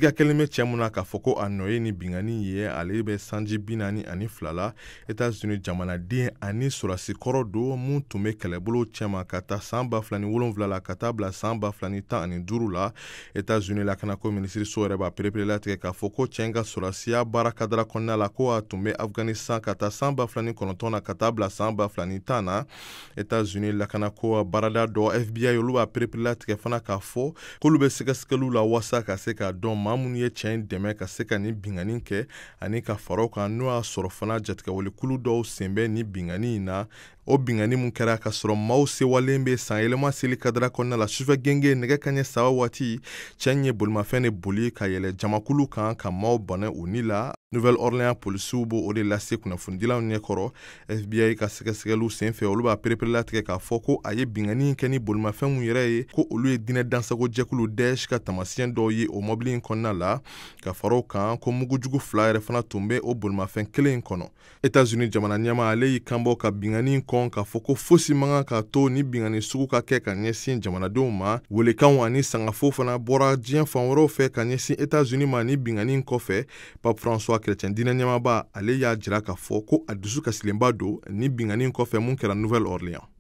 Siga kɛlen bɛ cɛ mun na k'a fɔ ko a nɔ ye ni binkanni ye, ale bɛ sanji 42 la, Etats-Unis jamanaden ani sɔrɔdasi kɔrɔ don mun tun bɛ kɛlɛbolo cɛma ka taa san 2007 la ka taa bila san 2015 la. Etats-Unis lakanako minisiriso yɛrɛ b'a pereperelatigɛ k'a fɔ ko cɛ in ka sɔrɔdasiya baara kadara kɔnɔna la, ko a tun bɛ Afghanistan ka taa san 2009 na ka taa bila san 2010 na. Etats-Unis lakanako baarada dɔ FBI, olu b'a pereperelatigɛ fana k'a fɔ k'olu bɛ sɛgɛsɛgɛliw la walasa ka se k'a dɔn maa minnu ye cɛ in dɛmɛ ka se ka nin binkanni kɛ, ani ka fara o kan n'o y'a sɔrɔ fana jatigɛwalekulu dɔw sen bɛ nin binkanni in na. O binkanni mun kɛra ka sɔrɔ maaw sewalen bɛ san yɛlɛma seli kadara kɔnɔna la sufɛ genge nɛgɛ kanɲɛ 3 waati, cɛ in ye bolimafɛn de boli ka yɛlɛ jamakulu kan ka maaw bana u ni la. Nouvelle-Orléans polisiw b'o de lase kunnafonidilaw ɲɛkɔrɔ. FBI ka sɛgɛsɛgɛliw senfɛ, olu b'a pereperelatigɛ k'a fɔ ko a ye binkanni kɛ ni bolimafɛn mun yɛrɛ ye, ko olu ye diinɛ dansago jɛkulu Daesh ka taamasiyɛn dɔw ye o mɔbili in kɔnɔna la. Ka fara o kan, ko mugujugu 2 yɛrɛ fana tun bɛ o bolimafɛn kelen in kɔnɔ. Etats-Unis jamana ɲɛmaa, ale y'i kanbɔ ka binkanni kɔn k'a fɔ ko fosi man kan k'a to ni binkanni sugu ka kɛ ka ɲɛsin jamanadenw ma. Welekanw ani sangafo fana bɔra diɲɛ fan wɛrɛw fɛ ka ɲɛsin Etats-Unis ma ni binkanni kɔfɛ. Pape François, chrétien diinɛ ɲɛmaaba, ale y'a jira k'a fɔ ko a dusu kasilenba don ni binkanni kɔfɛ mun kɛra Nouvelle-Orléans.